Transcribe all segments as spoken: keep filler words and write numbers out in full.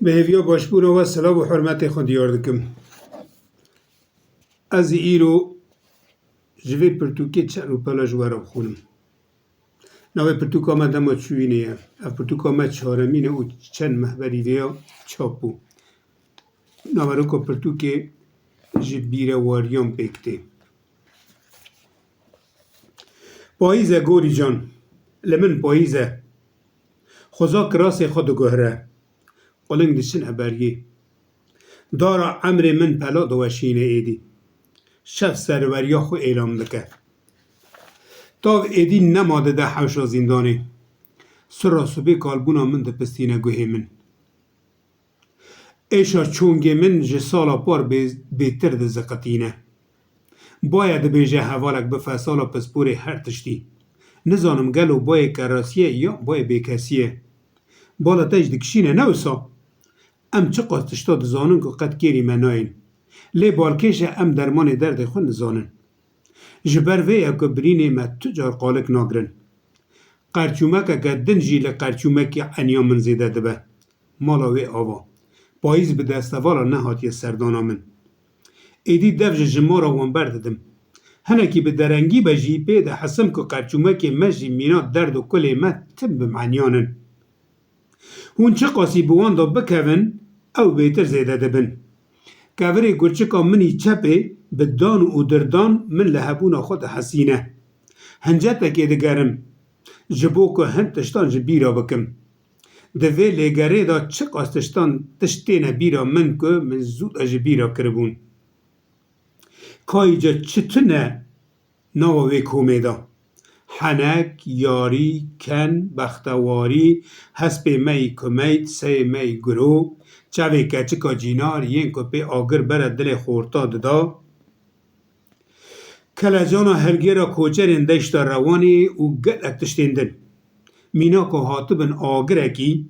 Bi hêviya başbûna we silav û hurmetê xwe diyar dikim. Ez ê îro ji vê pirtûkê çend rûpela ji we re bixwînim. Navê pirtûka me Dema Çûyînê ye. Ev pirtûka me çaremîn e û çend meh berî vê ya çap bû. Naveroka pirtûkê Ji Bîrewariyan Pêk Tê. Payîz e gorî can, li min payîz e. Xweza kirasê xwe diguhire. Quling diçine beriyê. Dara emrê min pela diweşîne êdî. Şev serweriya xwe êlam dike. Tav êdî nema dide hewşa zîndanê. Sira sibê kalbûna min dipistîne guhê min. Êşa çongê min ji sala par bê-, bêtir diziqitîne. Baye dibêje hevalek bife sala pisporê her tiştî. Nizanim gelo bayê kerasî ye ya bayê bêkesî ye. Bala te jî dikişîne ne wisa? Em çiqas tişta dizanin ku qet kêrî me nayên. Lê balkêş e em dermanê derdê xwe nizanin. Ji ber vê ye ku birînê me tu car qalik nagirin. Qerçûmekeke din jî li qerçûmekî eniya min zêde dibe. Mala wê ava. Payîz bi destevala nehatiye serdana min. Êdî dev ji jimara wan berdidim. Hinekî bi derengî be jî pê dihesim ku qerçûmekê me jî mîna derd û kulê me tim bi meniyan in. Hûn çiqasî bi wan de bikevin, ew bêtir zêde dibin. Kevirê gurçika min î çepê bi dan û dirdan min li hebûna xwe dihesîne. Hincetekê digerim, ji bo ku hin tiştan ji bîra bikim. Di vê lêgerê de çiqas tiştan tişt têne bîra min ku min zû de ji bîra kiribûn. Kayîca çi tune nava wê komê de? Henek, yarî, ken, bextewarî, hespê me yî kumeyt, seyê me yî guro, çavê keçika cînar yên ku pê agir bere dilê xorta dida. Kelecana hergêra koçerên deşta Rewanê û gelek tiştên din. Mîna ku hatibin agirekî,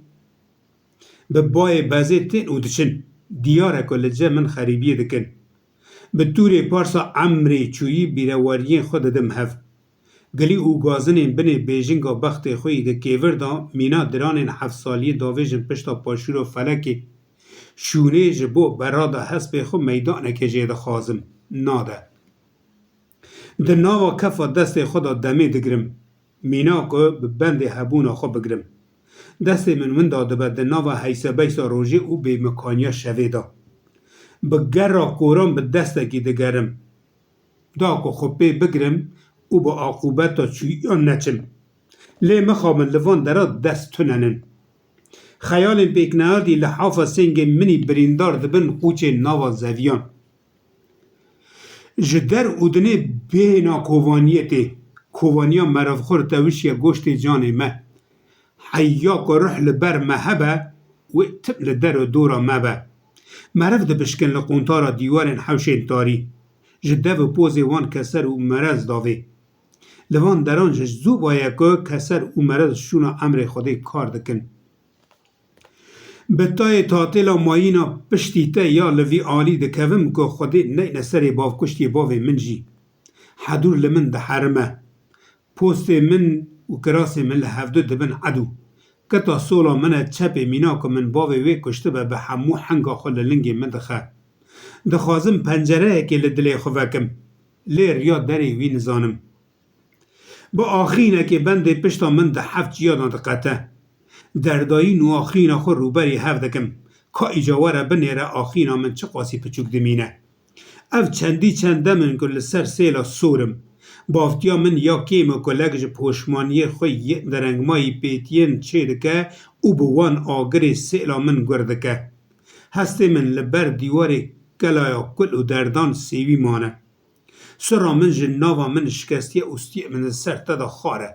bi bayê bezê tên û diçin. Diyar e ku li cem min xerîbiyê dikin. Bi tûrê parsa emrê çûyî bîreweriyên xwe didim hev. Gilî û gazinên binê bêjinga bextê xwe yî di kêvir de mîna diranên heft saliyê davêjin pişta paşûra felekê. Şûnê ji bo berada hespê xwe meydanekê jê dixwazim. Nade. Di nava kefa destê xwe de demê digirim. Mîna ku bi bendê hebûna xwe bigirim. Destê min winda dibe di nava heysebeysa rojê û bêmikaniya şevê de. Bi gera koran bi destekî digerim. Da ku xwe pê bigirim û bi aqûbeta çûyiyan neçim. Lê mixabin li van dera dest tunenin. Xeyalên pêkneyardî li hafa sêngên min î birîndar dibin qûçên nava zeviyan. Ji der û dinê bêhna kovaniyê tê. Kovaniya merivxwir tewişiye goştê canê me. Heya ku ruh li ber me hebe, wê tim li der û dora me be. Meriv dibişkin li quntara dîwarên hewşên tarî. Ji dev û pozê wan keser û merez davê. Li van deran ji zû baye ku keser û merez şûna emrê Xwedê kar dikin. Bi tayê tatêla mayîna piştî te ya li vî alî dikevim ku Xwedê neyne serê bavkuştiyê bavê min jî. Hedûr li min diherime. Postê min û kirasê min li hevdu dibin edû. Keta sola min e çepê mîna ku min bavê wê kuştibe bi hemû henga xwe li lingê min dixe. Dixwazim pencereyekê li dilê xwe vekim. Lê riya derê wî nizanim. Bi axînekê bendê pişta min di heft ciya de diqete. Derdayîn û axîna xwe rûberî hev dikim. Ka îca were binêre axîna min çiqasî piçûk dimîne. Ev çendî çend dem in ku li ser sêla sor im. Bavtiya min ya kêm e ku lek ji poşmaniyê xwe yê derengmayî pêtiyên çêdike û bi wan agirê sêla min gur dike. Hestê min li ber dîwarê kelaya kul û derdan sêwî mane. Sura min ji nava min şikestiye û stiyê min li ser te de xwar e.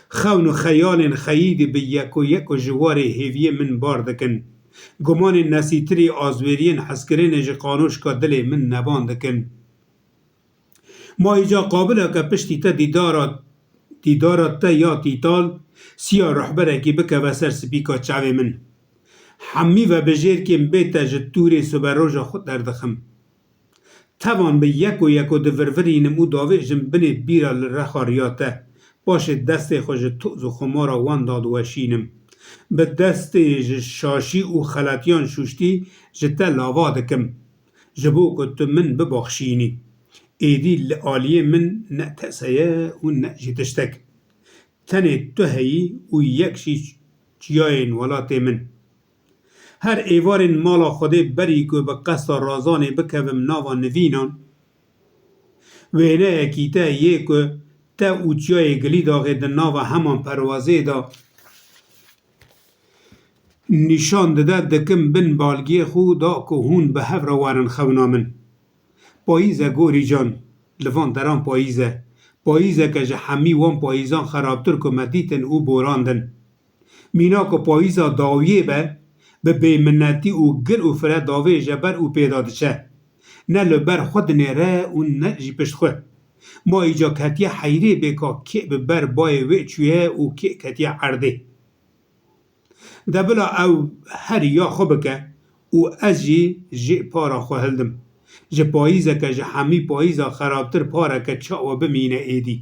Xewn û xeyalên xeyîdî bi yeko yeko ji warê hêviyê min bar dikin. Gumanên nesîtirî azwêriyên hezkirinê ji qanoşka dilê min neban dikin. Ma îca qabil e ke piştî te dîdara, dîdara te ya tîtal, siya rehberekî bikeve ser sipîka çavê min. Hemî ve bijêrkên bê te ji tûrê siberoja xwe derdixim. Tevan bi yeko yeko divirvirînim û davêjim binê bîra li rexa riya te. Paşê destê xwe ji toz û xumara wan dadiweşînim. Bi destê ji şaşî û xeletiyan şûştî ji te lava dikim, ji bo ku tu min bibaxşînî. Êdî li aliyê min ne tese ye û ne jî tiştek. Tenê tu heyî û yek jî çiyayên welatê min. Her êvarên mala Xwedê berî ku bi qesta razanê bikevim nava nivînan, wêneyekî te yê ku te û çiyayê Gilîdaxê di nava heman perwazê de nîşan dide, dikim bin balgiyê xwe da ku hûn bi hev re werin xewna min. Payîz e gorî can, li van deran payîz e. Payîzeke ji hemî wan payîzan xerabtir ku me dîtin û borandin. Mîna ku payîza dawiyê be, bi bêminnetî û gir û fire davêje ber û pêda diçe. Ne li ber xwe dinêre û ne jî pişt xwe. Ma îca ketiye heyrê bê ka kê bi ber bayê wê çûye û kê ketiye erdê. De bila ew herî ya xwe bike û ez jî jê para xwe hildim. Ji payîzeke ji hemî payîza xerabtir pareke çawa bimîne êdî.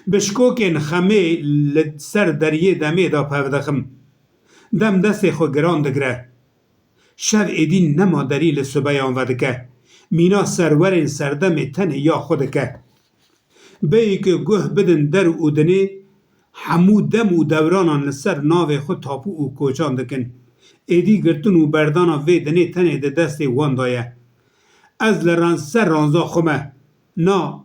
Bi şikokên xemê li ser deriyê demê de pev dixim. Dem destê xwe giran digire. Şev êdî nema derî li sibeyan vedike. Mîna serwerên serdemê tenê ya xwe dike. Bêyî ku guh bidin der û dinê, hemû dem û dewranan li ser navê xwe tapû û koçan dikin. Êdî girtin û berdana vê dinê tenê di destê wan de ye. Ez li ran-, ser ranza xwe me. Na,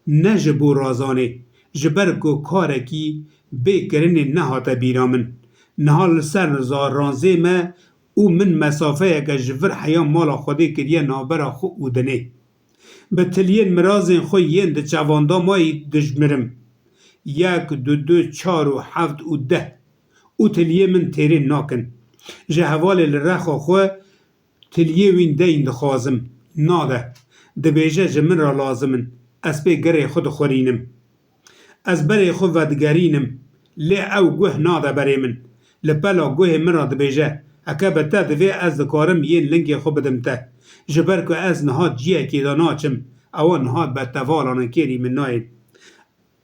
ne ji bo razanê, ji ber ku karekî bê kirinê nehate bîra min. Niha li ser za-, ranzê me û min mesafeyeke ji vir heya mala Xwedê kiriye navbera xwe û dinê. Bi tiliyên mirazên xwe yên di çevandamayî dijmirim. Yek, du, du, çar û heft û deh. Û tiliyê min têrê nakin. Ji hevalê li rexa xwe tiliyê wîn deyn dixwazim. Nade. Dibêje ji min re lazim in. Ez pê girê xwe dixwerînim. Ez berê xwe vedigerînim, lê ew guh nade berê min. Li pela guhê min re dibêje, heke bi te divê ez dikarim yên lingê xwe bidim te. Ji ber ku ez niha ciyekê de naçim, ewa niha betevalan in kêrî min nayên.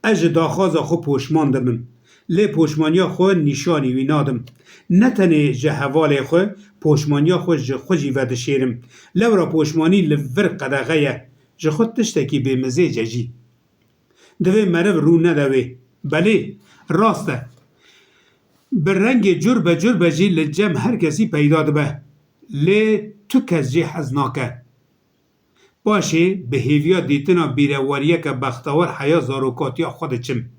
Ez ji daxwaza xwe poşman dibim. Lê poşmaniya xwe nîşanî wî nadim. Ne tenê ji hevalê xwe, poşmaniya xwe ji xwe jî vedişêrim. Lewra poşmanî li vir qedexe ye. Ji xwe tiştekî bêmizêc e jî. Divê meriv rû nede wê. Belê, rast e. Bi rengê cur be cur be jî li cem her kesî peyda dibe. Lê tu kes jê hez nake. Paşê bi hêviya dîtina bîreweriyeke bextewar heya zarokatiya xwe diçim.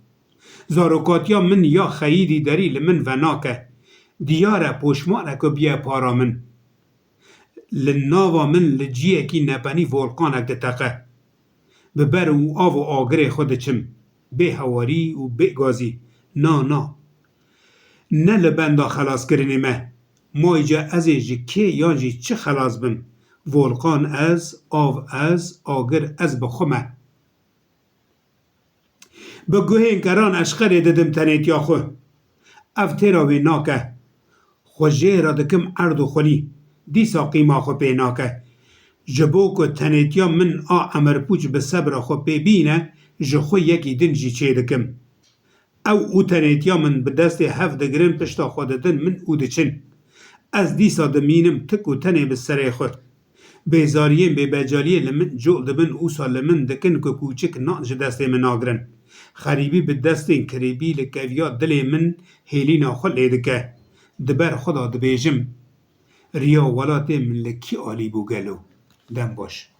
Zarokatiya min ya xeyîdî derî li min venake. Diyar e poşmanek ku biye para min. Li nava min li ciyekî nepenî volqanek diteqe. Bi ber û av û agirê xwe diçim. Bê hewarî û bê gazî. Na, na. Ne li benda xelaskirinê me. Ma îca ez ê ji kê yan jî çi xelas bim? Volqan ez, av ez, agir ez bi xwe me. Bi guhên keran eşqerê didim tenêtiya xwe. Ev têra wê nake. Xwe jê re dikim erd û xwelî. Dîsa qîma xwe pê nake. Ji bo ku tenêtiya min a emirpûç bi sebra xwe pê bîne, ji xwe yekî din jî çê dikim. Ew û tenêtiya min bi destê hev digirin, pişta xwe didin min û diçin. Ez dîsa dimînim tik û tenê bi serê xwe. Bêzariyên bêbecaliyê li min col dibin, ûsa li min dikin ku kûçik nan ji destê min nagirin. Xerîbî bi destên kirêbî li keviya dilê min hêlîna xwe lê dike. Di ber xwe de dibêjim, riya welatê min li kî alî bû gelo? Dem baş.